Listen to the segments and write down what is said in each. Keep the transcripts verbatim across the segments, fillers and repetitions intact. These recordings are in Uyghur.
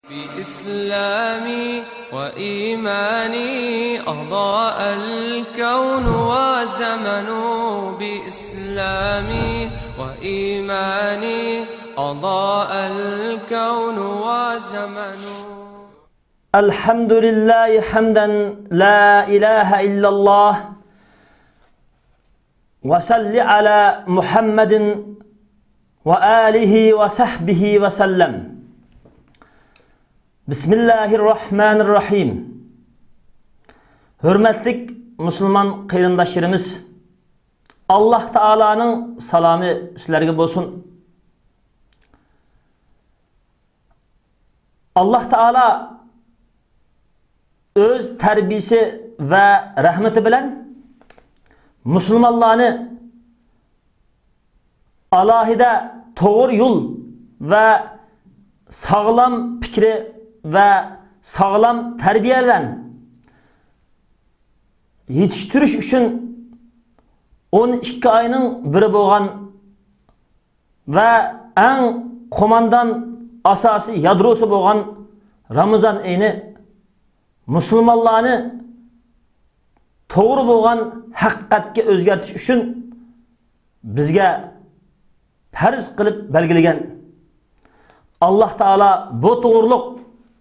بإسلامي وإيماني أضاء الكون وزمن. بإسلامي وإيماني أضاء الكون وزمن. الحمد لله حمدا لا إله إلا الله. وصل على محمد وآله وصحبه وسلم. بسم الله الرحمن الرحيم. ھۆرمەتلىك مۇسۇلمان قېرىنداشلىرىمىز، ئاللاھ تائالانىڭ سالامى سىلەرگە بولسۇن. ئاللاھ تائالا ئۆز تەربىيىسى ۋە رەھمىتى بىلەن مۇسۇلمانلارنى ئالاھىدە توغرا يول ۋە ساغلام پىكرى ۋە ساغلام تەربىيە بىلەن يېتىشتۈرۈش ئۈچۈن ئون ئىككى ئاينىڭ بىرى بولغان ۋە ئەڭ قوماندان ئاساسىي يادروسى بولغان رامىزان ئېيىنى مۇسۇلمانلارنى توغرا بولغان ھەقىقەتكە ئۆزگەرتىش ئۈچۈن بىزگە پەرز قىلىپ بەلگىلىگەن. ئاللاھ تائالا بۇ توغرۇلۇق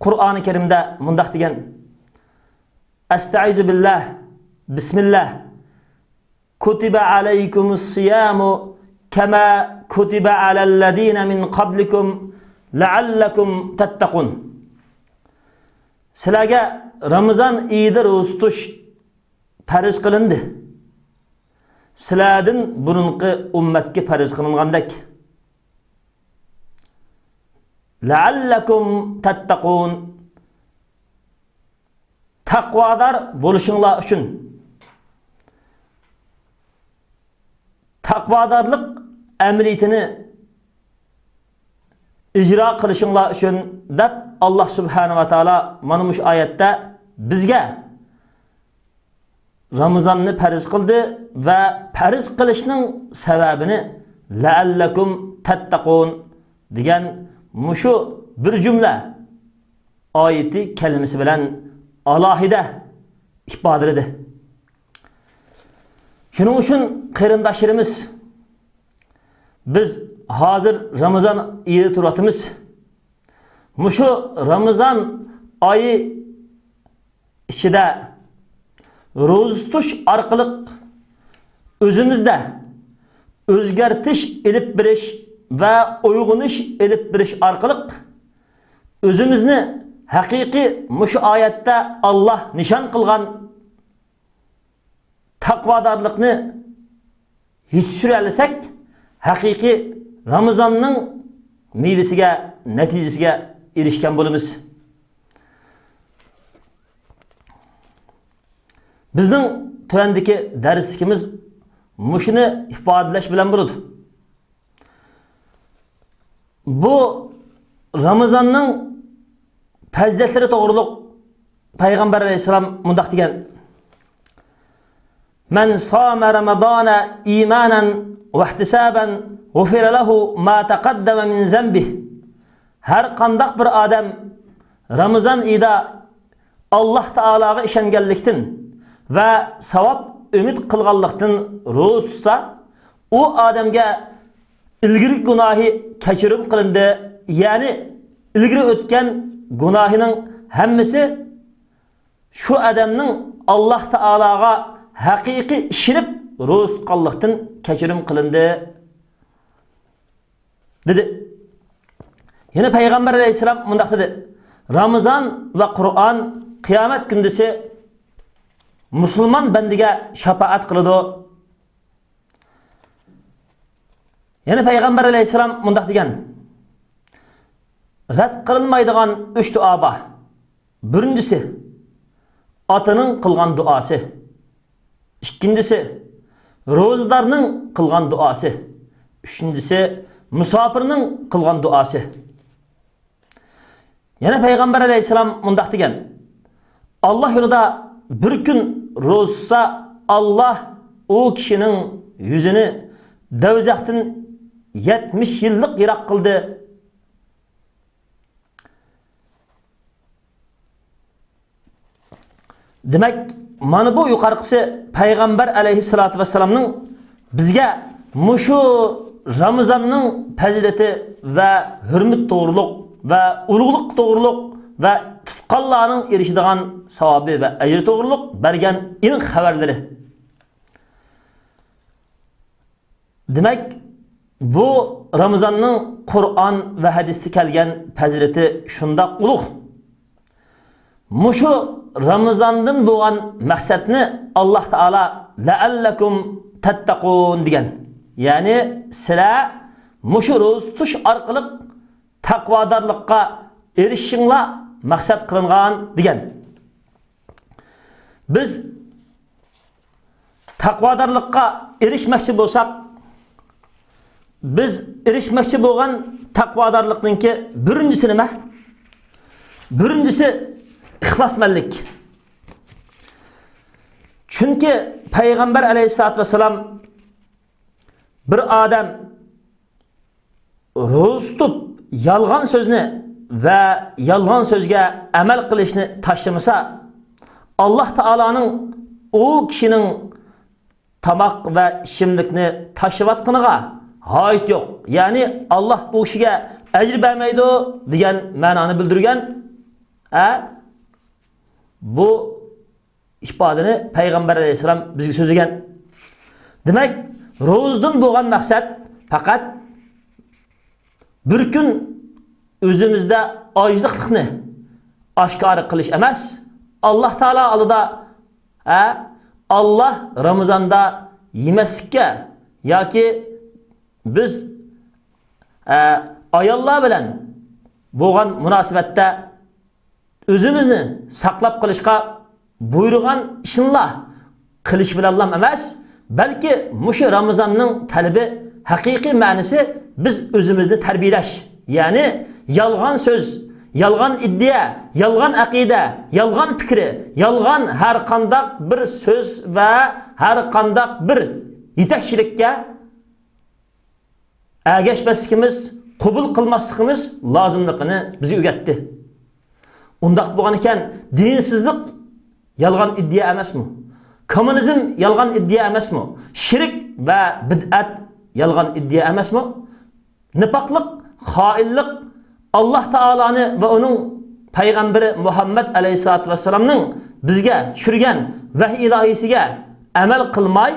قۇرئانى كەرىمدە مۇنداق دېگەن: ئەستەئىزۇ بىللاھ، بىسمىللاھ. كتب عليكم الصيام كما كتب على الذين من قبلكم لعلكم تتقون. سىلەرگە رامىزان ئېيىدا روزا تۇتۇش پەرز قىلىندى، سىلەردىن بۇرۇنقى ئۈممەتكە پەرز قىلىنغاندەك. لعلكم تتقون. تەقۋادار بولۇشۇڭلار ئۈچۈن، تەقۋادارلىق ئەمەلىيىتىنى ئىجرا قىلىشىڭلار ئۈچۈن، دەپ، ئاللاھ سۇبھانەھۇ ۋە تائالا مانا مۇشۇ ئايەتتە بىزگە رامىزاننى پەرز قىلدى ۋە پەرز قىلىشنىڭ سەۋەبىنى لەئەللەكۇم تەتتەقۇن دېگەن مۇشۇ بىر جۈملە ئايىتى كەلىمىسى بىلەن ئالاھىدە ئىپادىلىدى. شۇنىڭ ئۈچۈن قېرىنداشلىرىمىز، بىز ھازىر رامىزان ئېيىدا تۇرۇۋاتىمىز. مۇشۇ رامىزان ئايى ئىچىدە روزا تۇتۇش ئارقىلىق ئۆزىمىزدە ئۆزگەرتىش ئېلىپ بېرىش ۋە ئويغىنىش ئېلىپ بېرىش ئارقىلىق ئۆزىمىزنى ھەقىقىي مۇشۇ ئايەتتە ئاللاھ نىشان قىلغان تەقۋادارلىقنى يېتىشتۈرەلىسەك، ھەقىقىي رامىزاننىڭ مېۋىسىگە، نەتىجىسىگە ئېرىشكەن بولىمىز. بىزنىڭ تۆۋەندىكى دەرسلىكىمىز مۇشۇنى ئىپادىلەش بىلەن بولىدۇ. بۇ رامىزاننىڭ پەزىلەتلىرى توغرۇلۇق پەيغەمبەر ئەلەيھىسسالام مۇنداق دېگەن: مَنْ صَامَ رَمَضَانَ إِيمَانًا وَاحْتِسَابًا غُفِرَ لَهُ مَا تَقَدَّمَ مِنْ ذَنْبِهِ. ھەر قانداق بىر ئادەم رامىزان ئېيىدا ئاللاھ تائالاغا ئىشەنگەنلىكتىن ۋە ساۋاب ئۈمىد قىلغانلىقتىن روزا تۇتسا، ئۇ ئادەمگە ئىلگىرىكى گۇناھى كەچۈرۈم قىلىندى، يەنى ئىلگىرى ئۆتكەن گۇناھىنىڭ ھەممىسى شۇ ئادەمنىڭ ئاللاھ تائالاغا ھەقىقىي ئىشىنىپ روزا تۇتقانلىقتىن كەچۈرۈم قىلىندى، دېدى. يەنە پەيغەمبەر ئەلەيھىسسالام مۇنداق دېدى: رامىزان ۋە قۇرئان قىيامەت كۈندىسى مۇسۇلمان بەندىگە شاپائەت قىلىدۇ. يەنە پەيغەمبەر ئەلەيھىسسالام مۇنداق دېگەن: رەت قىلىنمايدىغان ئۈچ دۇئا بار. بىرىنچىسى، ئاتىنىڭ قىلغان دۇئاسى. ئىككىنچىسى، روزىدارنىڭ قىلغان دۇئاسى. ئۈچىنچىسى، مۇساپىرنىڭ قىلغان دۇئاسى. يەنە پەيغەمبەر ئەلەيھىسسالام مۇنداق دېگەن: ئاللاھ يولىدا بىر كۈن روزا تۇتسا، ئاللاھ ئۇ كىشىنىڭ يۈزىنى دوزاختىن يەتمىش يىللىق يىراق قىلدى. دېمەك، مانا بۇ يۇقىرىقىسى پەيغەمبەر ئەلەيھىسسالاتۇ ۋەسسالامنىڭ بىزگە مۇشۇ رامىزاننىڭ پەزىلىتى ۋە ھۆرمىتى توغرۇلۇق ۋە ئۇلۇغلۇقى توغرۇلۇق ۋە تۇتقانلارنىڭ ئېرىشىدىغان ساۋابى ۋە ئەجرى توغرۇلۇق بەرگەن ئېنىق خەۋەرلىرى. دېمەك، بۇ رامىزاننىڭ قۇرئان ۋە ھەدىستە كەلگەن پەزىلىتى شۇنداق ئۇلۇغ. مۇشۇ رامىزاندىن بولغان مەقسەتنى ئاللاھ تائالا «لەئەللەكۇم تەتتەقۇن» دېگەن. يەنى سىلەر مۇشۇ روزا تۇتۇش ئارقىلىق تەقۋادارلىققا ئېرىشىشىڭلار مەقسەت قىلىنغان دېگەن. بىز تەقۋادارلىققا ئېرىشمەكچى بولساق، بىز ئېرىشمەكچى بولغان تەقۋادارلىقنىڭكى بىرىنچىسى نېمە؟ بىرىنچىسى ئىخلاسمەنلىك. چۈنكى پەيغەمبەر ئەلەيھىسسالاتۇ ۋەسسالام بىر ئادەم روزا تۇتۇپ، يالغان سۆزنى ۋە يالغان سۆزگە ئەمەل قىلىشنى تاشلىمىسا، ئاللاھ تائالانىڭ ئۇ كىشىنىڭ تاماق ۋە ئىچىملىكنى تاشلىۋاتقىنىغا ھاجىتى يوق. يەنى، ئاللاھ ئۇ كىشىگە ئەجىر بەرمەيدۇ دېگەن مەنانى بىلدۈرگەن. ئە، بۇ ئىپادىنى پەيغەمبەر ئەلەيھىسسالام بىزگە سۆزلىگەن. دېمەك، روزىدىن بولغان مەقسەت پەقەت بىر كۈن ئۆزىمىزدە ئاجلىقلىقنى ئاشكارا قىلىش ئەمەس، ئاللاھ تائالا ئالدىدا، ھە، ئاللاھ رامىزاندا يېمەسلىككە ياكى بىز، ھە، ئاياللار بىلەن بولغان مۇناسىۋەتتە ئۆزىمىزنى ساقلاپ قېلىشقا بۇيرۇغان ئىشنىلا قىلىش بىلەنلا ئەمەس، بەلكى مۇشۇ رامىزاننىڭ تەلىپى، ھەقىقىي مەنىسى بىز ئۆزىمىزنى تەربىيەلەش، يەنى يالغان سۆز، يالغان ئىدىيە، يالغان ئەقىدە، يالغان پىكرى، يالغان ھەر قانداق بىر سۆز ۋە ھەر قانداق بىر يېتەكچىلىككە ئەگەشمەسلىكىمىز، قوبۇل قىلماسلىقىمىز لازىملىقىنى بىزگە ئۆگەتتى. ئۇنداق بولغان ئىكەن، دىنسىزلىق يالغان ئىدىيە ئەمەسمۇ؟ كوممۇنىزم يالغان ئىدىيە ئەمەسمۇ؟ شىرك ۋە بىدئەت يالغان ئىدىيە ئەمەسمۇ؟ نىپاقلىق، خائىنلىق ئاللاھ تائالانى ۋە ئۇنىڭ پەيغەمبىرى مۇھەممەد ئەلەيھىسسالاتۇ ۋەسسالامنىڭ بىزگە چۈشۈرگەن ۋەھىي ئىلاھىسىگە ئەمەل قىلماي،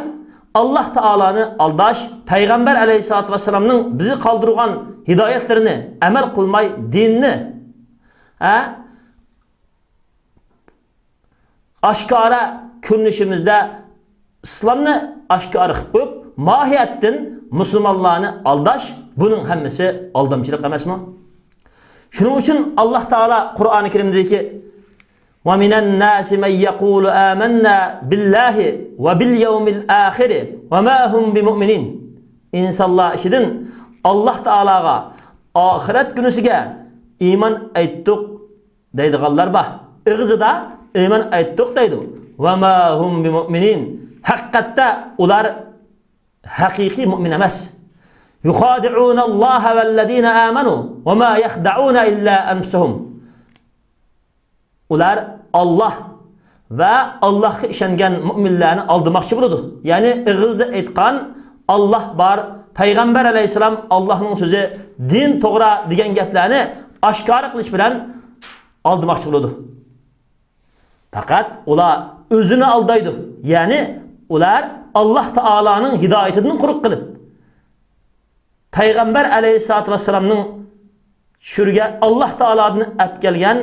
ئاللاھ تائالانى ئالداش، پەيغەمبەر ئەلەيھىسسالاتۇ ۋەسسالامنىڭ بىزگە قالدۇرغان ھىدايەتلىرىنى ئەمەل قىلماي، دىننى، ھە، ئاشكارا كۆرۈنۈشىمىزدە ئىسلامنى ئاشكارا قىلىپ قويۇپ، ماھىيەتتىن مۇسۇلمانلارنى ئالداش، بۇنىڭ ھەممىسى ئالدامچىلىق ئەمەسمۇ؟ شۇنىڭ ئۈچۈن ئاللاھ تائالا قۇرئانى كەرىمدىكى، «ومن الناس من يقول آمنا بالله وباليوم الآخر وما هم بمؤمنين.» ئىنسانلار ئىچىدىن ئاللاھ تائالاغا، ئاخىرەت كۈنىسىگە ئىمان ئېيتتۇق دەيدىغانلار بار. ئېغىزىدا ئىمان ئېيتتۇق دەيدۇ. «وما هم بمؤمنين.» ھەقىقەتتە ئۇلار ھەقىقىي مۇئمىن ئەمەس. «يخادعون الله والذين آمنوا وما يخدعون إلا أنفسهم.» ئۇلار ئاللاھ ۋە ئاللاھقا ئىشەنگەن مۇئمىنلارنى ئالدىماقچى بولىدۇ. يەنى ئېغىزدا ئېيتقان «ئاللاھ بار، پەيغەمبەر ئەلەيھىسسالام ئاللاھنىڭ سۆزى، دىن توغرا» دېگەن گەپلەرنى ئاشكارا قىلىش بىلەن ئالدىماقچى بولىدۇ. پەقەت ئۇلار ئۆزىنى ئالدايدۇ. يەنى ئۇلار ئاللاھ تائالانىڭ ھىدايىتىدىن قۇرۇق قېلىپ، پەيغەمبەر ئەلەيھىسسالاتۇ ۋەسسالامنىڭ چۈشۈرگەن، ئاللاھ تائالادىن ئەپ كەلگەن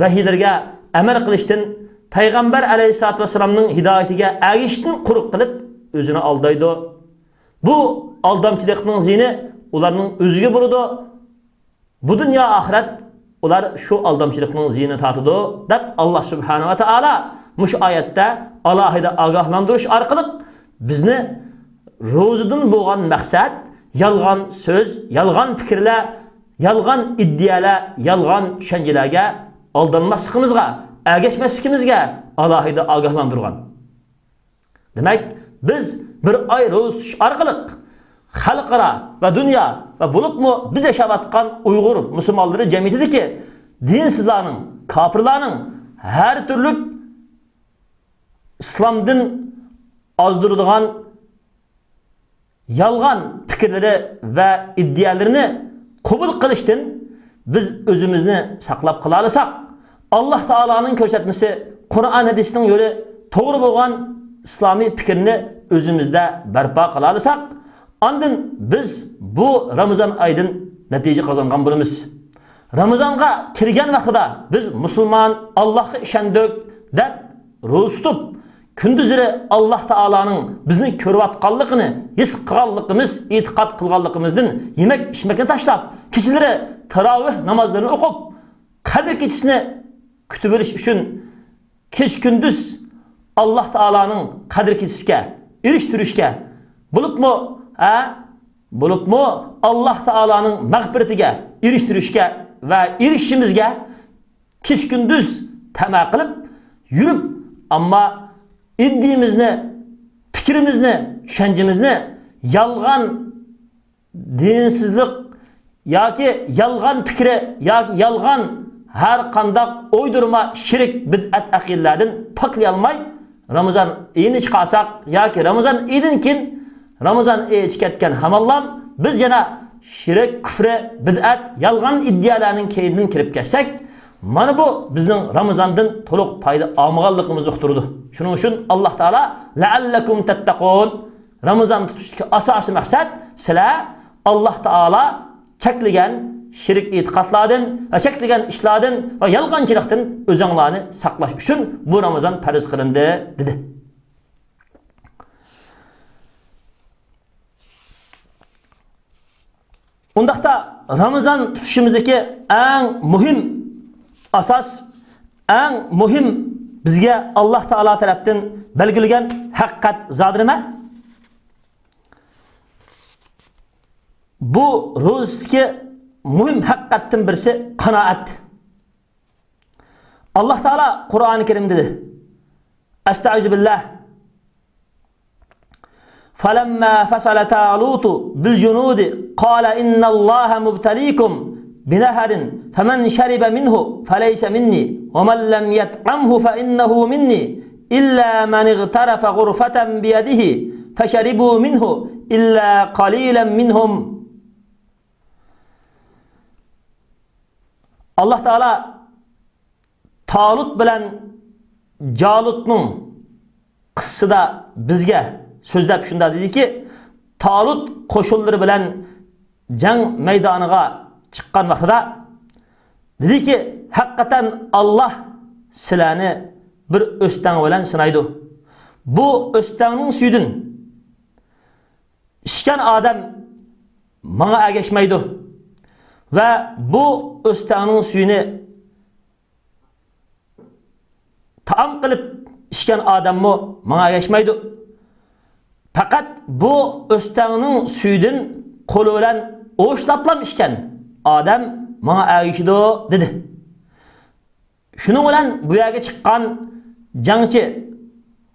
ۋەھىيلىرىگە ئەمەل قىلىشتىن، پەيغەمبەر ئەلەيھىسسالاتۇ ۋەسسالامنىڭ ھىدايىتىگە ئەگىشىشتىن قۇرۇق قېلىپ ئۆزىنى ئالدايدۇ. بۇ ئالدامچىلىقنىڭ زىيىنى ئۇلارنىڭ ئۆزىگە بولىدۇ. بۇ دۇنيا ئاخىرەت ئۇلار شۇ ئالدامچىلىقنىڭ زىيىنىنى تارتىدۇ، دەپ ئاللاھ سۇبھانەھۇ ۋە تائالا مۇشۇ ئايەتتە ئالاھىدە ئاگاھلاندۇرۇش ئارقىلىق بىزنى روزىدىن بولغان مەقسەت يالغان سۆز، يالغان پىكىرلەر، يالغان ئىدىيەلەر، يالغان چۈشەنچىلەرگە ئالدانماسلىقىمىزغا، ئەگەشمەسلىكىمىزگە ئالاھىدە ئاگاھلاندۇرغان. دېمەك، بىز بىر ئاي روزا تۇتۇش ئارقىلىق خەلقئارا ۋە دۇنيا ۋە بولۇپمۇ بىز ياشاۋاتقان ئۇيغۇر مۇسۇلمانلىرى جەمئىيىتىدىكى دىنسىزلارنىڭ، كاپىرلارنىڭ ھەر تۈرلۈك ئىسلامدىن ئازدۇرىدىغان يالغان پىكىرلىرى ۋە ئىدىيەلىرىنى قوبۇل قىلىشتىن بىز ئۆزىمىزنى ساقلاپ قالالىساق، ئاللاھ تائالانىڭ كۆرسەتمىسى، قۇرئان ھەدىسنىڭ يولى، توغرا بولغان ئىسلامىي پىكىرنى ئۆزىمىزدە بەرپا قىلالىساق، ئاندىن بىز بۇ رامىزان ئايىدىن نەتىجە قازانغان بولىمىز. رامىزانغا كىرگەن ۋاقتىدا بىز مۇسۇلمان، ئاللاھقا ئىشەندۇق دەپ روزا تۇتۇپ، كۈندۈزلىرى ئاللاھ تائالانىڭ بىزنى كۆرۈۋاتقانلىقىنى ھېس قىلغانلىقىمىز، ئېتىقاد قىلغانلىقىمىزدىن يېمەك ئىچمەكنى تاشلاپ، كېچىلىرى تاراۋىھ نامازلىرىنى ئوقۇپ، قەدىر كېچىسىنى كۈتۈۋېلىش ئۈچۈن كېچە-كۈندۈز ئاللاھ تائالانىڭ قەدىر كېچىسىگە ئېرىشتۈرۈشكە، بولۇپمۇ، ھە، بولۇپمۇ ئاللاھ تائالانىڭ مەغپىرىتىگە ئېرىشتۈرۈشكە ۋە ئېرىشىشىمىزگە كېچە-كۈندۈز تەمە قىلىپ يۈرۈپ، ئەمما ئىدىيىمىزنى، پىكرىمىزنى، چۈشەنچىمىزنى يالغان دىنسىزلىق ياكى يالغان پىكرى ياكى يالغان ھەر قانداق ئويدۇرما شىرك، بىدئەت ئەقىدىلەردىن پاكلىيالماي، رامىزان ئېيىنى چىقارساق ياكى رامىزان ئېيىدىن كېيىن، رامىزان ئېيى چىقىۋەتكەن ھامانلام بىز يەنە شىرك، كۈفرى، بىدئەت، يالغان ئىدىيەلەرنىڭ كەينىدىن كىرىپ كەتسەك، مانا بۇ بىزنىڭ رامىزاندىن تولۇق پايدا ئالمىغانلىقىمىزنى ئۇقتۇرىدۇ. شۇنىڭ ئۈچۈن ئاللاھ تائالا لەئەللەكۇم تەتتەقۇن، رامىزان تۇتۇشتىكى ئاساسىي مەقسەت سىلەر ئاللاھ تائالا چەكلىگەن شىرك ئېتىقادلاردىن ۋە چەكلىگەن ئىشلاردىن ۋە يالغانچىلىقتىن ئۆزۈڭلارنى ساقلاش ئۈچۈن بۇ رامىزان پەرز قىلىندى، دېدى. ئۇنداقتا رامىزان تۇتۇشىمىزدىكى ئەڭ مۇھىم ئاساس، ئەڭ مۇھىم بىزگە ئاللاھ تائالا تەرەپتىن بەلگىلىگەن ھەقىقەت زادى نېمە؟ بۇ روزىدىكى مۇھىم ھەقىقەتتىن بىرسى قانائەت. ئاللاھ تائالا قۇرئانى كەرىمدە دېدى، ئەستەئىزۇ بىللاھ. فلما فصل طالوت بالجنود قال إن الله مبتليكم بنهر فمن شرب منه فليس مني ومن لم يطعمه فإنه مني إلا من اغترف غرفة بيده فشربوا منه إلا قليلا منهم. ئاللاھ تائالا تالۇت بىلەن جالۇتنىڭ قىسسىدا بىزگە سۆزلەپ شۇنداق دېدىكى، تالۇت قوشۇنلىرى بىلەن جەڭ مەيدانىغا چىققان ۋاقتىدا دېدىكى، ھەقىقەتەن ئاللاھ سىلەرنى بىر ئۆستەڭ بىلەن سىنايدۇ. بۇ ئۆستەڭنىڭ سۈيىدىن ئىچكەن ئادەم ماڭا ئەگەشمەيدۇ ۋە بۇ ئۆستەڭنىڭ سۈيىنى تائام قىلىپ ئىچكەن ئادەممۇ ماڭا ئەگەشمەيدۇ. پەقەت بۇ ئۆستەڭنىڭ سۈيىدىن قولى بىلەن ئوشلاپلام ئىچكەن ئادەم ماڭا ئەگىشىدۇ، دېدى. شۇنىڭ بىلەن بۇ يەرگە چىققان جەڭچى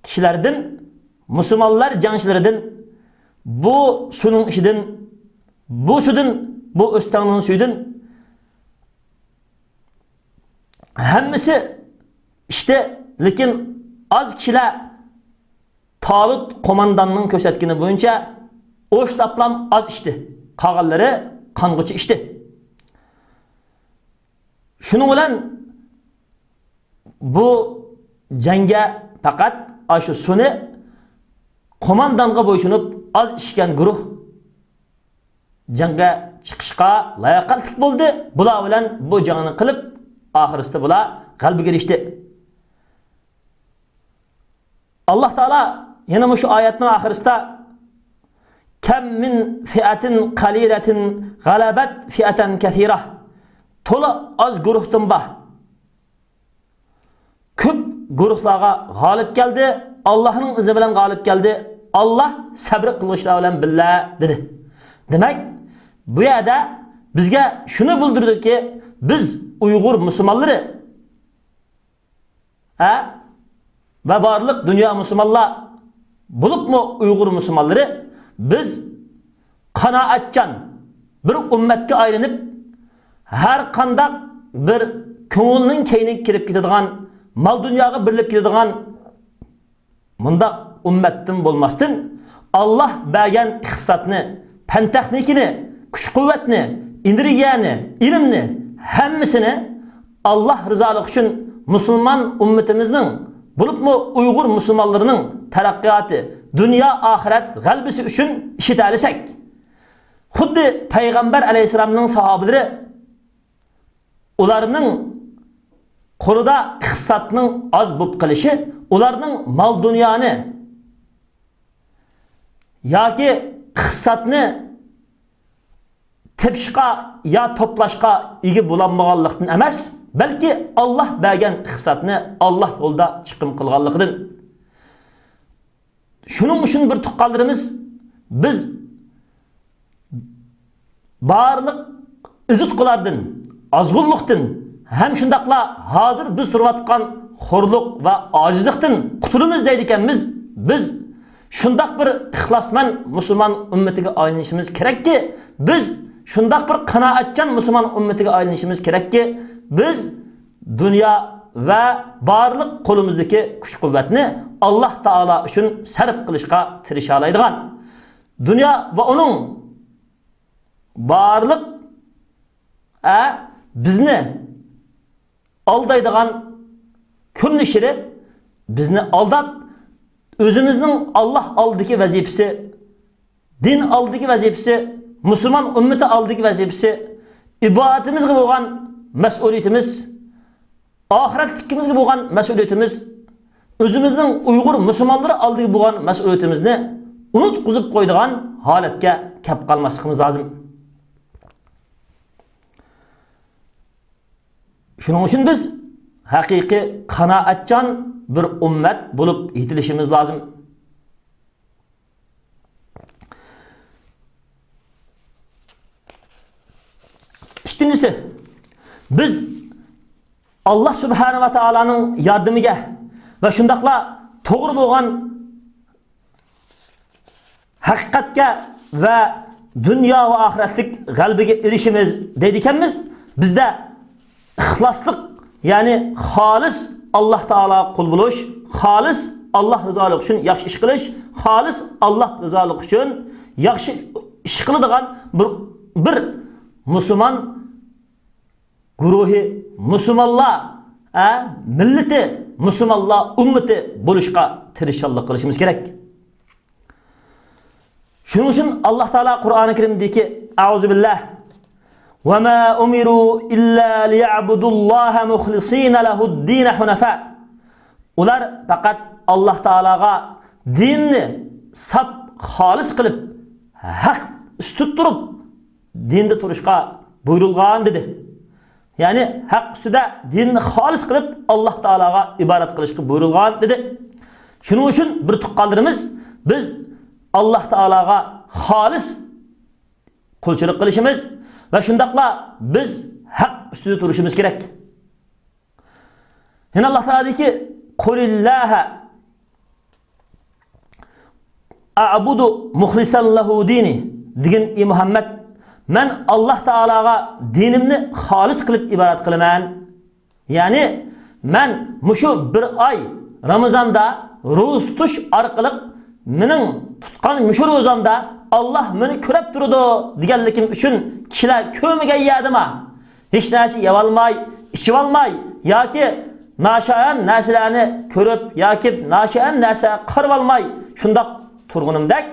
كىشىلەردىن، مۇسۇلمانلار جەڭچىلىرىدىن بۇ سۇنىڭ ئىچىدىن، بۇ سۇدىن، بۇ ئۆستەڭنىڭ سۈيىدىن ھەممىسى ئىچتى، لېكىن ئاز كىشىلەر تالۇت قومانداننىڭ كۆرسەتكىنى بويىچە ئوشلاپلام ئاز ئىچتى. قالغانلىرى قانغۇچە ئىچتى. شۇنىڭ بىلەن بۇ جەڭگە پەقەت ئاشۇ سۇنى قوماندانغا بويسۇنۇپ ئاز ئىچكەن گۇرۇھ جەڭگە چىقىشقا لاياقەتلىك بولدى. بۇلار بىلەن بۇ جەڭنى قىلىپ، ئاخىرسىدا بۇلار غەلىبىگە ئېرىشتى. ئاللاھ تائالا يەنە مۇشۇ ئايەتنىڭ ئاخىرىسىدا، كم من فئة قليلة غلبت فئة كثيرة، تولا ئاز گۇرۇھتىن بار كۆپ گۇرۇھلارغا غالىب كەلدى، ئاللاھنىڭ ئىزنى بىلەن غالىب كەلدى، ئاللاھ سەبرى قىلغۇچىلار بىلەن بىللە، دېدى. دېمەك، بۇ يەردە بىزگە شۇنى بىلدۈرىدۇكى، بىز ئۇيغۇر مۇسۇلمانلىرى، ھە؟ ۋە بارلىق دۇنيا مۇسۇلمانلار، بولۇپمۇ ئۇيغۇر مۇسۇلمانلىرى، بىز قانائەتچان بىر ئۈممەتكە ئايلىنىپ، ھەر قانداق بىر كۆڭۈلنىڭ كەينىگە كىرىپ كېتىدىغان، مال-دۇنياغا بېرىلىپ كېتىدىغان مۇنداق ئۈممەتتىن بولماستىن، ئاللاھ بەرگەن ئىقتىسادنى، پەن-تېخنىكىنى، كۈچ-قۇۋۋەتنى، ئېنېرگىيەنى، ئىلىمنى، ھەممىسىنى ئاللاھ رىزالىقى ئۈچۈن مۇسۇلمان ئۈممىتىمىزنىڭ، بولۇپمۇ ئۇيغۇر مۇسۇلمانلىرىنىڭ تەرەققىياتى، دۇنيا ئاخىرەت غەلىبىسى ئۈچۈن ئىشلىتەلىسەك، خۇددى پەيغەمبەر ئەلەيھىسسالامنىڭ ساھابىلىرى ئۇلارنىڭ قولىدا ئىقتىسادنىڭ ئاز بولۇپ قېلىشى، ئۇلارنىڭ مال-دۇنيانى ياكى ئىقتىسادنى تېپىشقا يا توپلاشقا ئىگە بولالمىغانلىقتىن ئەمەس، بەلكى ئاللاھ بەرگەن ئىقتىسادنى ئاللاھ يولىدا چىقىم قىلغانلىقىدىن. شۇنىڭ ئۈچۈن بىر تۇغقانلىرىمىز، بىز بارلىق ئېزىتقۇلاردىن، ئازغۇنلۇقتىن ھەم شۇنداقلا ھازىر بىز تۇرۇۋاتقان خورلۇق ۋە ئاجىزلىقتىن قۇتۇلىمىز دەيدىكەنمىز. بىز شۇنداق بىر ئىخلاسمەن مۇسۇلمان ئۈممىتىگە ئايلىنىشىمىز كېرەككى، بىز شۇنداق بىر قانائەتچان مۇسۇلمان ئۈممىتىگە ئايلىنىشىمىز كېرەككى، بىز دۇنيا ۋە بارلىق قولىمىزدىكى كۈچ-قۇۋۋەتنى ئاللاھ تائالا ئۈچۈن سەرپ قىلىشقا تىرىشالايدىغان، دۇنيا ۋە ئۇنىڭ بارلىق، ئە، بىزنى ئالدايدىغان كۆرۈنۈشلىرى، بىزنى ئالداپ، ئۆزىمىزنىڭ ئاللاھ ئالدىدىكى ۋەزىپىسى، دىن ئالدىدىكى ۋەزىپىسى، مۇسۇلمان ئۈممىتى ئالدىدىكى ۋەزىپىسى، ئىبادىتىمىزگە بولغان مەسئۇلىيىتىمىز، ئاخىرەتلىكىمىزگە بولغان مەسئۇلىيىتىمىز، ئۆزىمىزنىڭ ئۇيغۇر مۇسۇلمانلىرى ئالدىدا بولغان مەسئۇلىيىتىمىزنى ئۇنتقۇزۇپ قويىدىغان ھالەتكە كەپ قالماسلىقىمىز لازىم. شۇنىڭ ئۈچۈن بىز ھەقىقىي قانائەتچان بىر ئۈممەت بولۇپ يېتىلىشىمىز لازىم. ئىككىنچىسى، بىز ئاللاھ سۇبھانەھۇ ۋە تائالانىڭ ياردىمىگە ۋە شۇنداقلا توغرا بولغان ھەقىقەتكە ۋە دۇنيا ۋە ئاخىرەتلىك غەلىبىگە ئېرىشىمىز دەيدىكەنمىز. بىزدە ئىخلاسلىق، يەنى خالىس ئاللاھ تائالاغا قۇل بولۇش، خالىس ئاللاھ رىزالىقى ئۈچۈن ياخشى ئىش قىلىش، خالىس ئاللاھ رىزالىقى ئۈچۈن ياخشى ئىش قىلىدىغان بىر، بىر مۇسۇلمان گۇرۇھى، مۇسۇلمانلار، ئە، مىللىتى، مۇسۇلمانلار ئۈممىتى بولۇشقا تىرىشچانلىق قىلىشىمىز كېرەك. شۇنىڭ ئۈچۈن ئاللاھ تائالا قۇرئانى كەرىمدىكى، ئەئۇزۇ بىللاھ، «وما أمروا إلا ليعبدوا الله مخلصين له الدين حنفاء». ئۇلار پەقەت ئاللاھ تائالاغا دىننى ساپ، خالىس قىلىپ، ھەق ئۈستىدە تۇرۇپ، دىندا تۇرۇشقا بۇيرۇلغان دېدى. يەنى ھەق ئۈستىدە دىننى خالىس قىلىپ، ئاللاھ تائالاغا ئىبادەت قىلىشقا بۇيرۇلغان دېدى. شۇنىڭ ئۈچۈن بىر تۇغقانلىرىمىز، بىز ئاللاھ تائالاغا خالىس قۇلچىلىق قىلىشىمىز ۋە شۇنداقلا بىز ھەق ئۈستىدە تۇرۇشىمىز كېرەك. يەنە ئاللاھ تائالا دېدىكى، «قۇلىللاھە ئەئبۇدۇ مۇخلىسەن لەھۇ دىنى» دېگىن، ئى مۇھەممەد، مەن ئاللاھ تائالاغا دىنىمنى خالىس قىلىپ ئىبادەت قىلىمەن. يەنى مەن مۇشۇ بىر ئاي رامىزاندا روزا تۇتۇش ئارقىلىق مېنىڭ تۇتقان مۇشۇ روزامدا ئاللاھ مېنى كۆرۈپ تۇرىدۇ دېگەنلىكىم ئۈچۈن كىشىلەر كۆرمىگەن يەردىما ھېچ نەرسە يەۋالماي، ئىچىۋالماي ياكى ناشايان نەرسىلەرنى كۆرۈپ ياكى ناشايان نەرسە قارىۋالماي شۇنداق تۇرغىنىمدەك،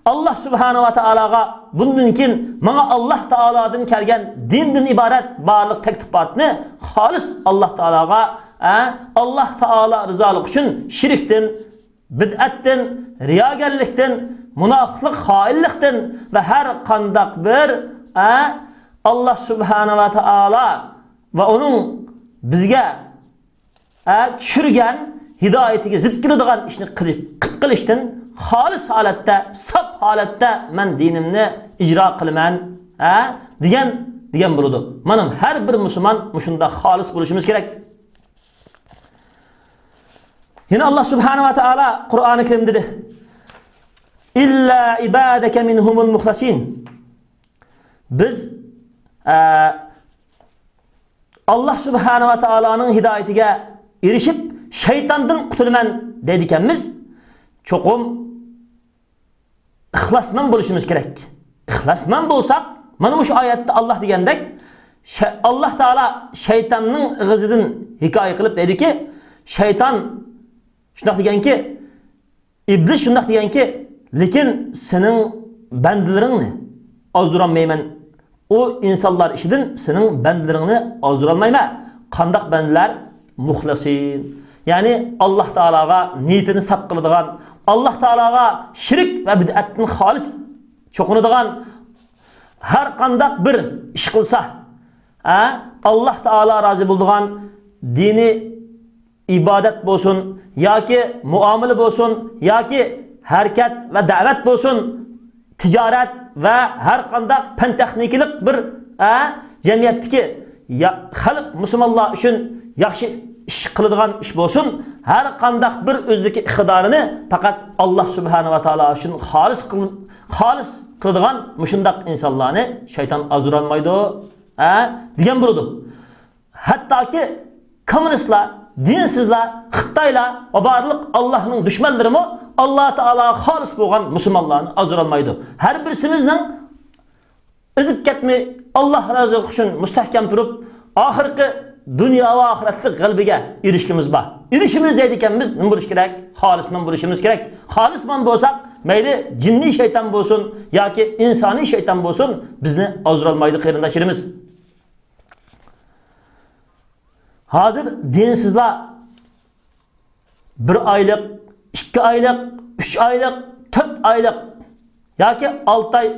ئاللاھ سۇبھانەھۇ ۋە تائالاغا بۇندىن كېيىن ماڭا ئاللاھ تائالادىن كەلگەن دىندىن ئىبارەت بارلىق تەكلىپاتنى خالىس ئاللاھ تائالاغا، ئە، ئاللاھ تائالا رىزالىقى ئۈچۈن شىركتىن، بىدئەتتىن، رىياگەرلىكتىن، مۇناپىقلىق، خائىنلىقتىن ۋە ھەر قانداق بىر، ئە، ئاللاھ سۇبھانەھۇ ۋە تائالا ۋە ئۇنىڭ بىزگە، ئە، چۈشۈرگەن ھىدايىتىگە زىت كېلىدىغان ئىشنى قىلىپ، قىلىپ قېلىشتىن خالىس ھالەتتە، ساپ ھالەتتە مەن دىنىمنى ئىجرا قىلىمەن، ئە، دېگەن، دېگەن بولىدۇ. مانا ھەر بىر مۇسۇلمان مۇشۇنداق خالىس بولۇشىمىز كېرەك. يەنە ئاللاھ سۇبھانەھۇ ۋە تائالا قۇرئانى كەرىمدە دېدى، «ئىللا ئىبادەكە مىنھۇمۇل مۇخلەسىن». بىز، ئە، ئاللاھ سۇبھانەھۇ ۋە تائالانىڭ ھىدايىتىگە ئېرىشىپ، شەيتاندىن قۇتۇلىمەن دەيدىكەنمىز. چوقۇم ئىخلاسمەن بولۇشىمىز كېرەك. ئىخلاسمەن بولساق، مانا مۇشۇ ئايەتتە ئاللاھ دېگەندەك، شە-، ئاللاھ تائالا شەيتاننىڭ ئېغىزىدىن ھېكايە قىلىپ دەيدۇكى، شەيتان شۇنداق دېگەنكى، ئىبلىس شۇنداق دېگەنكى، لېكىن سېنىڭ بەندىلىرىڭنى ئازدۇرالمايمەن. ئۇ ئىنسانلار ئىچىدىن سېنىڭ بەندىلىرىڭنى ئازدۇرالمايمەن. قانداق بەندىلەر؟ مۇخلىسىن. يەنى ئاللاھ تائالاغا نىيىتىنى ساپ قىلىدىغان، ئاللاھ تائالاغا شىرك ۋە بىدئەتتىن خالىس چوقۇنىدىغان، ھەر قانداق بىر ئىش قىلسا، ھە، ئاللاھ تائالا رازى بولىدىغان دىنىي ئىبادەت بولسۇن ياكى مۇئامىلە بولسۇن ياكى ھەرىكەت ۋە دەۋەت بولسۇن، تىجارەت ۋە ھەر قانداق پەن تېخنىكىلىق بىر، ئە، جەمئىيەتتىكى يا-، خەلق مۇسۇلمانلار ئۈچۈن ياخشى ئىش قىلىدىغان ئىش بولسۇن، ھەر قانداق بىر ئۆزىدىكى ئىقتىدارىنى پەقەت ئاللاھ سۇبھانەھۇ ۋە تائالا ئۈچۈن خالىس قىل-، خالىس قىلىدىغان مۇشۇنداق ئىنسانلارنى شەيتان ئازدۇرالمايدۇ، ئە، دېگەن بولىدۇ. ھەتتاكى كوممۇنىستلار، دىنسىزلار، خىتايلار ۋە بارلىق ئاللاھنىڭ دۈشمەنلىرىمۇ ئاللاھ تائالاغا خالىس بولغان مۇسۇلمانلارنى ئازدۇرالمايدۇ. ھەر بىرسىمىزنىڭ ئېزىپ كەتمەي، ئاللاھ رازىلىقى ئۈچۈن مۇستەھكەم تۇرۇپ، ئاخىرقى دۇنيا ۋە ئاخىرەتلىك غەلىبىگە ئېرىشكىمىز بار. ئېرىشىمىز دەيدىكەنمىز، نېمە بولۇش كېرەك؟ خالىسمەن بولۇشىمىز كېرەك. خالىسمەن بولساق، مەيلى جىننىي شەيتان بولسۇن ياكى ئىنسانىي شەيتان بولسۇن، بىزنى ئازدۇرالمايدۇ، قېرىنداشلىرىمىز. ھازىر دىنسىزلار بىر ئايلىق، ئىككى ئايلىق، ئۈچ ئايلىق، تۆت ئايلىق ياكى ئالتە ئاي،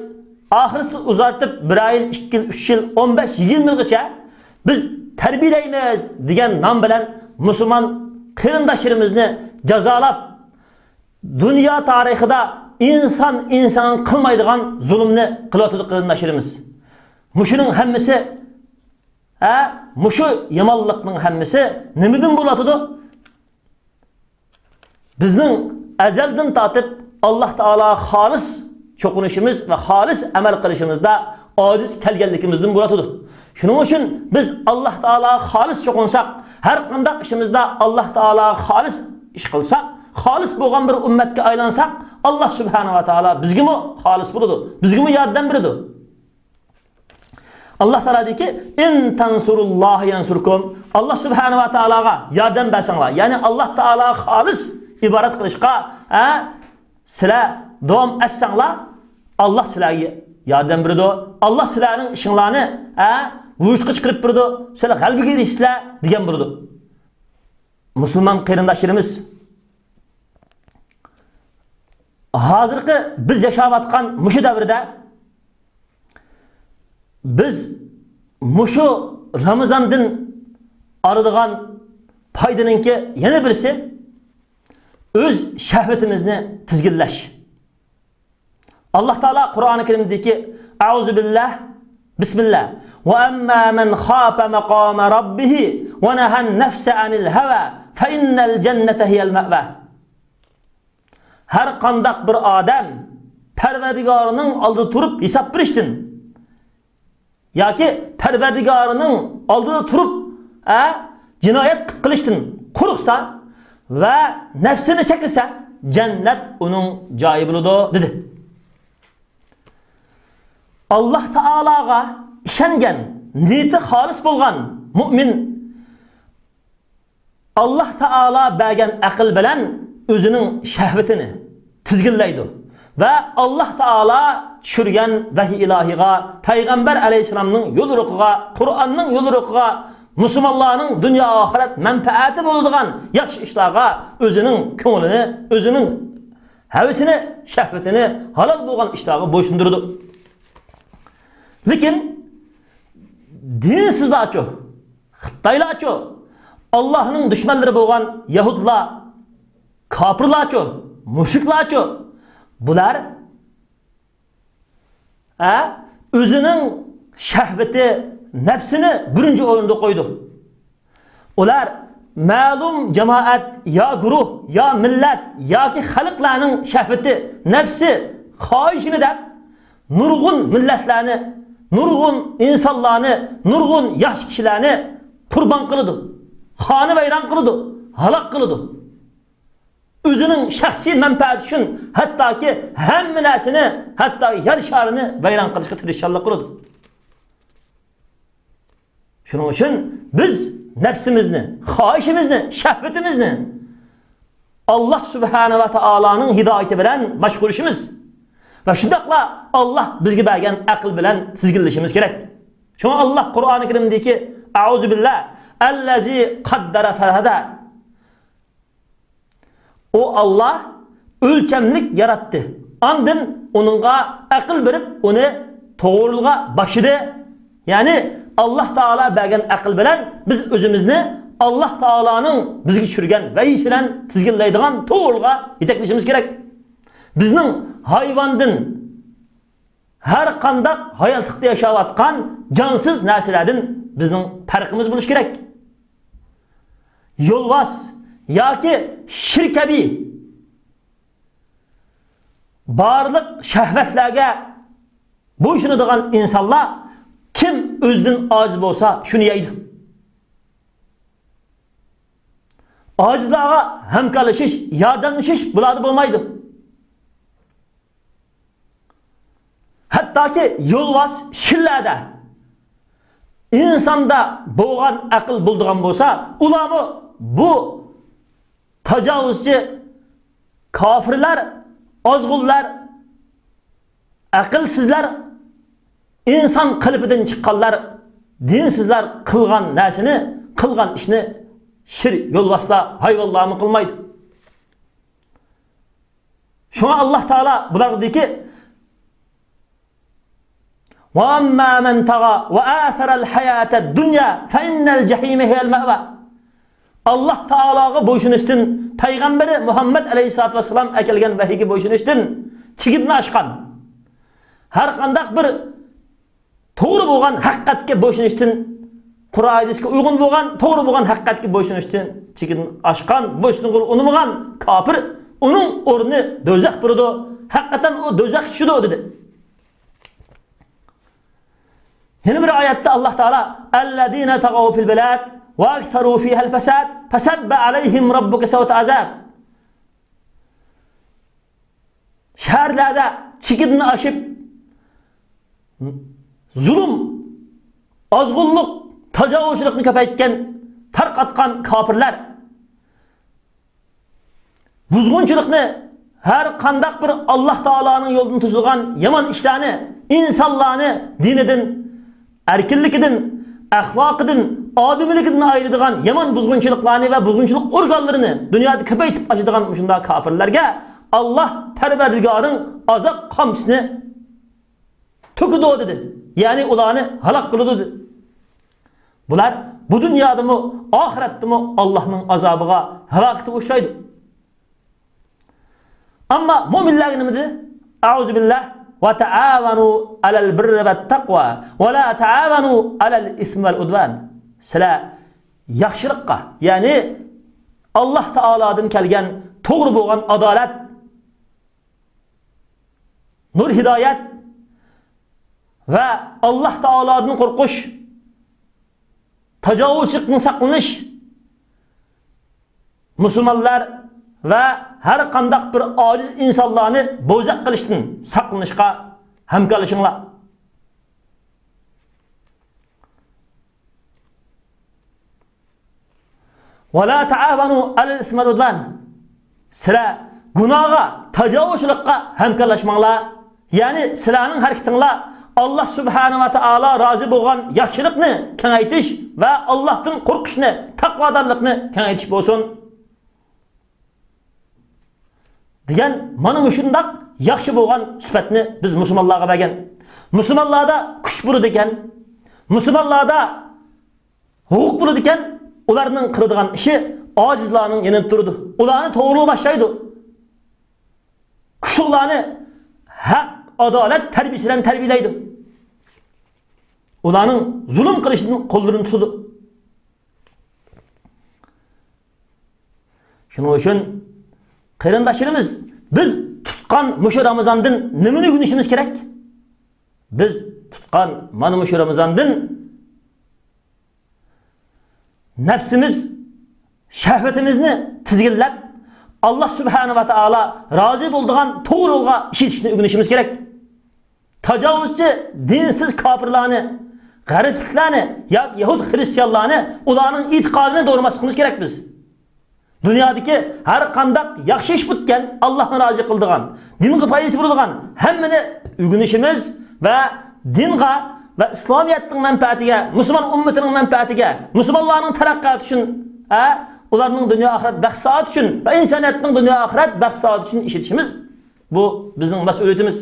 ئاخىرسىدا ئۇزارتىپ، بىر يىل، ئىككى يىل، ئۈچ يىل، ئون بەش، يىگىرمە يىلغىچە بىز تەربىيەلەيمىز دېگەن نام بىلەن مۇسۇلمان قېرىنداشلىرىمىزنى جازالاپ، دۇنيا تارىخىدا ئىنسان ئىنسانغا قىلمايدىغان زۇلۇمنى قىلىۋاتىدۇ، قېرىنداشلىرىمىز. مۇشۇنىڭ ھەممىسى، ھە، مۇشۇ يامانلىقنىڭ ھەممىسى نېمىدىن بولۇۋاتىدۇ؟ بىزنىڭ ئەزەلدىن تارتىپ ئاللاھ تائالاغا خالىس چوقۇنۇشىمىز ۋە خالىس ئەمەل قىلىشىمىزدا ئاجىز كەلگەنلىكىمىزدىن بولۇۋاتىدۇ. شۇنىڭ ئۈچۈن بىز ئاللاھ تائالاغا خالىس چوقۇنساق، ھەر قانداق ئىشىمىزدا ئاللاھ تائالاغا خالىس ئىش قىلساق، خالىس بولغان بىر ئۈممەتكە ئايلانساق، ئاللاھ سۇبھانەھۇ ۋە تائالا بىزگىمۇ خالىس بولىدۇ، بىزگىمۇ ياردەم بېرىدۇ. ئاللاھ تائالا دەيدىكى، «ئىن تەنسۇرۇللاھە يەنسۇركۇم.» ئاللاھ سۇبھانەھۇ ۋە تائالاغا ياردەم بەرسەڭلار، يەنى ئاللاھ تائالاغا خالىس ئىبادەت قىلىشقا، ھە، سىلەر داۋام ئەتسەڭلار، ئاللاھ سىلەرگە ياردەم بېرىدۇ. ئاللاھ سىلەرنىڭ ئىشىڭلارنى، ھە، ۋۇجۇدقا چىقىرىپ بېرىدۇ. سىلەر غەلىبىگە ئېرىشىسىلەر، دېگەن بولىدۇ. مۇسۇلمان قېرىنداشلىرىمىز، ھازىرقى بىز ياشاۋاتقان مۇشۇ دەۋردە بىز مۇشۇ رامىزاندىن ئالىدىغان پايدىنىڭكى يەنە بىرسى، ئۆز شەھۋىتىمىزنى تىزگىنلەش. ئاللاھ تائالا قۇرئانى كەرىمدىكى، ئەئۇزۇ بىللاھ، بىسمىللاھ، «ۋە ئەمما مەن خافە مەقامە رەببىھى ۋە نەھەن نەفسە ئەنىل ھەۋا فە ئىننەل جەننەتە ھىيەل مەئۋا.» ھەر قانداق بىر ئادەم پەرۋەردىگارىنىڭ ئالدىدا تۇرۇپ ھېساب بېرىشتىن ياكى پەرۋەردىگارىنىڭ ئالدىدا تۇرۇپ، ئە، جىنايەت قىلىشتىن قورقسا ۋە نەپسىنى چەكلىسە، جەننەت ئۇنىڭ جايى بولىدۇ، دېدى. ئاللاھ تائالاغا ئىشەنگەن، نىيىتى خالىس بولغان مۇئمىن ئاللاھ تائالا بەرگەن ئەقىل بىلەن ئۆزىنىڭ شەھۋىتىنى تىزگىنلەيدۇ ۋە ئاللاھ تائالا چۈشۈرگەن ۋەھىي ئىلاھىغا، پەيغەمبەر ئەلەيھىسسالامنىڭ يوليورۇقىغا، قۇرئاننىڭ يوليورۇقىغا، مۇسۇلمانلارنىڭ دۇنيا ئاخىرەت مەنپەئەتى بولىدىغان ياخشى ئىشلارغا ئۆزىنىڭ كۆڭلىنى، ئۆزىنىڭ ھەۋىسىنى، شەھۋىتىنى ھالال بولغان ئىشلارغا بويسۇندۇرىدۇ. لېكىن دىنسىزلارچۇ؟ خىتايلارچۇ؟ ئاللاھنىڭ دۈشمەنلىرى بولغان يەھۇدلار، كاپىرلارچۇ؟ مۇشرىكلارچۇ؟ بۇلار، ھە، ئۆزىنىڭ شەھۋىتى، نەپسىنى بىرىنچى ئورۇندا قويىدۇ. ئۇلار مەلۇم جامائەت يا گۇرۇھ يا مىللەت ياكى خەلقلەرنىڭ شەھۋىتى، نەپسى، خاھىشىنى دەپ، نۇرغۇن مىللەتلەرنى، نۇرغۇن ئىنسانلارنى، نۇرغۇن ياخشى كىشىلەرنى قۇربان قىلىدۇ، خانىۋەيران قىلىدۇ، ھالاك قىلىدۇ. ئۆزىنىڭ شەخسىي مەنپەئەتى ئۈچۈن ھەتتاكى ھەممە نەرسىنى، ھەتتا يەر شارىنى ۋەيران قىلىشقا تىرىشچانلىق قىلىدۇ. شۇنىڭ ئۈچۈن بىز نەپسىمىزنى، خاھىشىمىزنى، شەھۋىتىمىزنى ئاللاھ سۇبھانە ۋە تائالانىڭ ھىدايىتى بىلەن باشقۇرۇشىمىز ۋە شۇنداقلا ئاللاھ بىزگە بەرگەن ئەقىل بىلەن تىزگىنلىشىمىز كېرەك. شۇڭا ئاللاھ قۇرئانى كەرىمدىكى، ئەئۇزۇ بىللاھ، ئەللەزى قەددەرە فەھەدە. ئۇ ئاللاھ ئۆلچەملىك ياراتتى. ئاندىن ئۇنىڭغا ئەقىل بېرىپ، ئۇنى توغرىلىققا باشلىدى. يەنى ئاللاھ تائالا بەرگەن ئەقىل بىلەن بىز ئۆزىمىزنى ئاللاھ تائالانىڭ بىزگە چۈشۈرگەن ۋەھىيسى بىلەن تىزگىنلەيدىغان توغرىلىققا يېتەكلىشىمىز كېرەك. بىزنىڭ ھايۋاندىن، ھەر قانداق ھاياتلىقتا ياشاۋاتقان جانسىز نەرسىلەردىن بىزنىڭ پەرقىمىز بولۇشى كېرەك. يولۋاس ياكى شىر كەبى بارلىق شەھۋەتلەرگە بويسۇنىدىغان ئىنسانلار، كىم ئۆزىدىن ئاجىز بولسا، شۇنى يەيدۇ. ئاجىزلارغا ھەمكارلىشىش، ياردەملىشىش بۇلاردا بولمايدۇ. ھەتتاكى يولۋاس شىرلەردە ئىنساندا بولغان ئەقىل بولىدىغان بولسا، ئۇلارمۇ بۇ تاجاۋۇزچى كاپىرلار، ئازغۇنلار، ئەقىلسىزلەر، ئىنسان قېلىپىدىن چىققانلار، دىنسىزلار قىلغان نەرسىنى، قىلغان ئىشنى شىر يولۋاسلار، ھايۋانلارمۇ قىلمايدۇ. شۇڭا ئاللاھ تائالا بۇلارغا دېدىكى، ۋە ئەمما مەن تاغا ۋە ئەسەرەل ھاياتەد دۇنيا فە ئىننەل جەھىمە ھىيەل مەۋا. ئاللاھ تائالاغا بويسۇنۇشتىن، پەيغەمبىرى مۇھەممەد ئەلەيھىسسالاتۇ ۋەسسالام ئەكەلگەن ۋەھىيگە بويسۇنۇشتىن چېگرىدىن ئاشقان، ھەر قانداق بىر توغرا بولغان ھەقىقەتكە بويسۇنۇشتىن، قۇرئان ھەدىسكە ئۇيغۇن بولغان، توغرا بولغان ھەقىقەتكە بويسۇنۇشتىن چېكىدىن ئاشقان، بويسۇنغىلى ئۇنىمىغان كاپىر، ئۇنىڭ ئورنى دوزاخ بولىدۇ. ھەقىقەتەن ئۇ دوزاخقا چۈشىدۇ، دېدى. يەنە بىر ئايەتتە ئاللاھ تائالا، ئەللەزىنە تەغەۋ فىل بىلاد ۋە ئەكسەرۇ فىھەل فەساد فەسەببە ئەلەيھىم رەببۇكە سەۋتە ئەزاب. شەھەرلەردە چېكىدىن ئاشىپ، زۇلۇم، ئازغۇنلۇق، تاجاۋۇزچىلىقنى كۆپەيتكەن، تارقاتقان كاپىرلار، بۇزغۇنچىلىقنى، ھەر قانداق بىر ئاللاھ تائالانىڭ يولىدىن توسىدىغان يامان ئىشلارنى، ئىنسانلارنى دىنىدىن، ئەركىنلىكىدىن، ئەخلاقىدىن، ئادىمىيلىكىدىن ئايرىدىغان يامان بۇزغۇنچىلىقلارنى ۋە بۇزغۇنچىلىق ئورگانلىرىنى دۇنيادا كۆپەيتىپ ئاشىدىغان مۇشۇنداق كاپىرلارغا ئاللاھ پەرۋەردىگارىڭ ئازاب قامچىسىنى تۆكىدۇ، دېدى. يەنى ئۇلارنى ھالاك قىلىدۇ، دېدى. بۇلار بۇ دۇنيادىمۇ، ئاخىرەتتىمۇ ئاللاھنىڭ ئازابىغا، ھالاكىتىگە ئۇچرايدۇ. ئەمما مۆمىنلەرگە نېمە دېدى؟ ئەئۇزۇ بىللاھ، ۋە تەئاۋەنۇ ئەلەل بىررى ۋەت تەقۋا، ۋە لا تەئاۋەنۇ ئەلەل ئىسمى ۋەل ئۇدۋان. سىلەر ياخشىلىققا، يەنى ئاللاھ تائالادىن كەلگەن توغرا بولغان ئادالەت، نۇر ھىدايەت ۋە ئاللاھ تائالادىن قورقۇش، تاجاۋۇزچىلىقتىن ساقلىنىش، مۇسۇلمانلار ۋە ھەر قانداق بىر ئاجىز ئىنسانلارنى بوزەك قىلىشتىن ساقلىنىشقا ھەمكارلىشىڭلار. ۋە لا تەئاۋەنۇ ئەلەل ئىسمى ۋەل ئۇدۋان. سىلەر گۇناھقا، تاجاۋۇزچىلىققا ھەمكارلاشماڭلار. يەنى سىلەرنىڭ ھەرىكىتىڭلار ئاللاھ سۇبھانەھۇ ۋە تائالا رازى بولغان ياخشىلىقنى كېڭەيتىش ۋە ئاللاھتىن قورقۇشنى، تەقۋادارلىقنى كېڭەيتىش بولسۇن. دېگەن مانا مۇشۇنداق ياخشى بولغان سۈپەتنى بىز مۇسۇلمانلارغا بەرگەن. مۇسۇلمانلاردا كۈچ بولىدىكەن، مۇسۇلمانلاردا ھوقۇق بولىدىكەن، ئۇلارنىڭ قىلىدىغان ئىشى ئاجىزلارنىڭ يېنىدا تۇرىدۇ. ئۇلارنى توغرىلىققا باشلايدۇ. كۈچلۈكلەرنى ھەق، ئادالەت تەربىيىسى بىلەن تەربىيەلەيدۇ. ئۇلارنىڭ زۇلۇم قىلىشىدىن قوللىرىنى تۇتىدۇ. شۇنىڭ ئۈچۈن، قېرىنداشلىرىمىز، بىز تۇتقان مۇشۇ رامىزاندىن نېمىنى ئۆگىنىشىمىز كېرەك؟ بىز تۇتقان مانا مۇشۇ رامىزاندىن نەپسىمىز، شەھۋىتىمىزنى تىزگىنلەپ، ئاللا سۇبھانە ۋە تائالا رازى بولىدىغان توغرا يولغا ئىشلىتىشنى ئۆگىنىشىمىز كېرەك. تاجاۋۇزچى، دىنسىز كاپىرلارنى، غەربلىكلەرنى ياكى يەھۇد خىرىستىيانلارنى، ئۇلارنىڭ ئېتىقادىنى دورىماسلىقىمىز كېرەك بىز. دۇنيادىكى ھەر قانداق ياخشى ئىش بۇتكەن، ئاللانى رازى قىلىدىغان، دىنغا پايدىسى بولىدىغان ھەممىنى ئۆگىنىشىمىز ۋە دىنغا ۋە ئىسلامىيەتنىڭ مەنپەئەتىگە، مۇسۇلمان ئۈممىتىنىڭ مەنپەئەتىگە، مۇسۇلمانلارنىڭ تەرەققىياتى ئۈچۈن، ئە، ئۇلارنىڭ دۇنيا ئاخىرەت بەخت سائادىتى ئۈچۈن ۋە ئىنسانىيەتنىڭ دۇنيا ئاخىرەت بەخت سائادىتى ئۈچۈن ئىشلىتىشىمىز، بۇ بىزنىڭ مەسئۇلىيىتىمىز.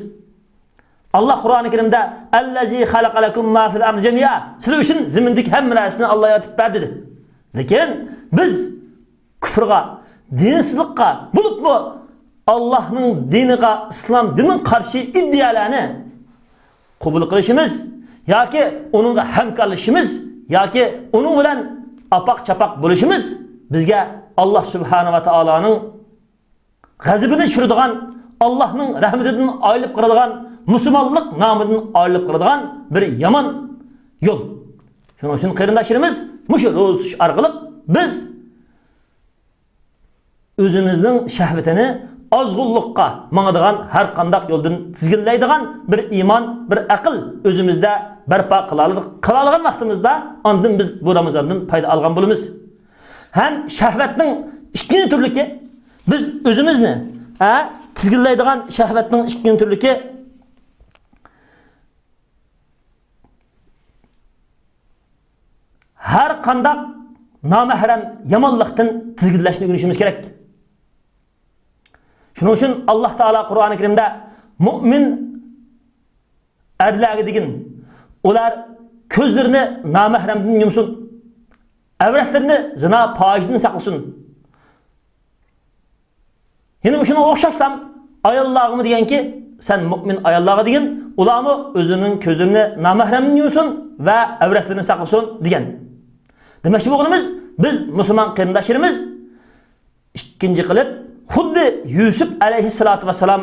ئاللا قۇرئانى كەرىمدە، «ئەللەزى خەلەقە لەكۇم ما فىل ئەرزى جەمىئا»، سىلەر ئۈچۈن زېمىندىكى ھەممە نەرسىنى ئاللا يارىتىپ بەردى، دېدى. لېكىن بىز كۇفرغا، دىنسىزلىققا، بولۇپمۇ ئاللانىڭ دىنىغا، ئىسلام دىنىغا قارشى ئىدىيەلەرنى قوبۇل قىلىشىمىز ياكى ئۇنىڭغا ھەمكارلىشىمىز ياكى ئۇنىڭ بىلەن ئاپاق-چاپاق بولۇشىمىز بىزگە ئاللا سۇبھانە ۋە تائالانىڭ غەزىپىنى چۈشۈرىدىغان، ئاللانىڭ رەھمىتىدىن ئايرىلىپ قالىدىغان، مۇسۇلمانلىق نامىدىن ئايرىلىپ قالىدىغان بىر يامان يول. شۇنىڭ ئۈچۈن قېرىنداشلىرىمىز، مۇشۇ روزا تۇتۇش ئارقىلىق بىز ئۆزىمىزنىڭ شەھۋىتىنى ئازغۇنلۇققا ماڭىدىغان، ھەر قانداق يولدىن تىزگىنلەيدىغان بىر ئىمان، بىر ئەقىل ئۆزىمىزدە بەرپا قىلالىدۇق. قىلالىغان ۋاقتىمىزدا ئاندىن بىز بۇ رامىزاندىن پايدا ئالغان بولىمىز. ھەم شەھۋەتنىڭ ئىككىنچى تۈرلۈكى، بىز ئۆزىمىزنى، ئە، تىزگىنلەيدىغان شەھۋەتنىڭ ئىككىنچى تۈرلۈكى، ھەر قانداق نامەھرەم يامانلىقتىن تىزگىنلەشنى ئۆگىنىشىمىز كېرەك. شۇنىڭ ئۈچۈن ئاللا تائالا قۇرئانى كەرىمدە مۇئمىن ئەرلەرگە دېگىن، ئۇلار كۆزلىرىنى نامەھرەمدىن يۇمسۇن، ئەۋرەتلىرىنى زىنا، پاھىشىدىن ساقلىسۇن. يەنە مۇشۇنىڭغا ئوخشاشلا ئاياللارغىمۇ دېگەنكى، سەن مۇئمىن ئاياللارغا دېگىن، ئۇلارمۇ ئۆزلىرىنىڭ كۆزلىرىنى نامەھرەمدىن يۇمسۇن ۋە ئەۋرەتلىرىنى ساقلىسۇن دېگەن. دېمەكچى بولغىنىمىز، بىز مۇسۇلمان قېرىنداشلىرىمىز ئىككىنچى قىلىپ، خۇددى يۈسۈپ ئەلەيھىسسالاتۇ ۋەسسالام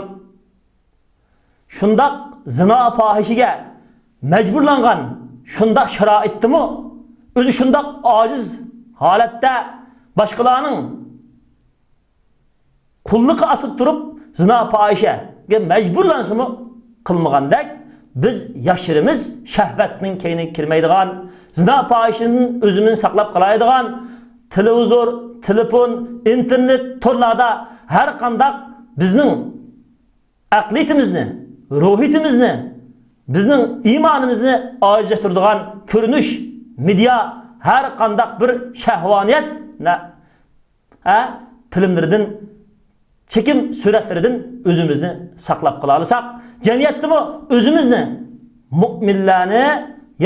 شۇنداق زىنا پاھىشىگە مەجبۇرلانغان، شۇنداق شارائىتتىمۇ ئۆزى شۇنداق ئاجىز ھالەتتە باشقىلارنىڭ قۇللۇقى ئاستىدا تۇرۇپ زىنا پاھىشەگە مەجبۇرلانسىمۇ قىلمىغاندەك، بىز ياشلىرىمىز شەھۋەتنىڭ كەينىگە كىرمەيدىغان، زىنا پاھىشىدىن ئۆزىمىزنى ساقلاپ قالالايدىغان، تېلېۋىزور، تېلېفون، ئىنتېرنېت، تورلاردا ھەر قانداق بىزنىڭ ئەقلىيىتىمىزنى، روھىيىتىمىزنى، بىزنىڭ ئىمانىمىزنى ئاجىزلاشتۇرىدىغان كۆرۈنۈش، مېدىيا، ھەر قانداق بىر شەھۋانىيەت نە-، ھە، فىلىملىرىدىن، چېكىم سۈرەتلىرىدىن ئۆزىمىزنى ساقلاپ قالالىساق، جەمئىيەتتىمۇ ئۆزىمىزنى مۇئمىنلارنى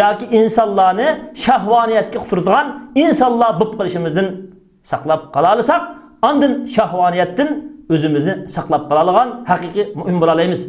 ياكى ئىنسانلارنى شەھۋانىيەتكە ئۇتتۇرىدىغان ئىنسانلار بولۇپ قېلىشىمىزدىن ساقلاپ قالالىساق، ئاندىن شەھۋانىيەتتىن ئۆزىمىزنى ساقلاپ قالالىغان ھەقىقىي مۇئمىن بولالايمىز.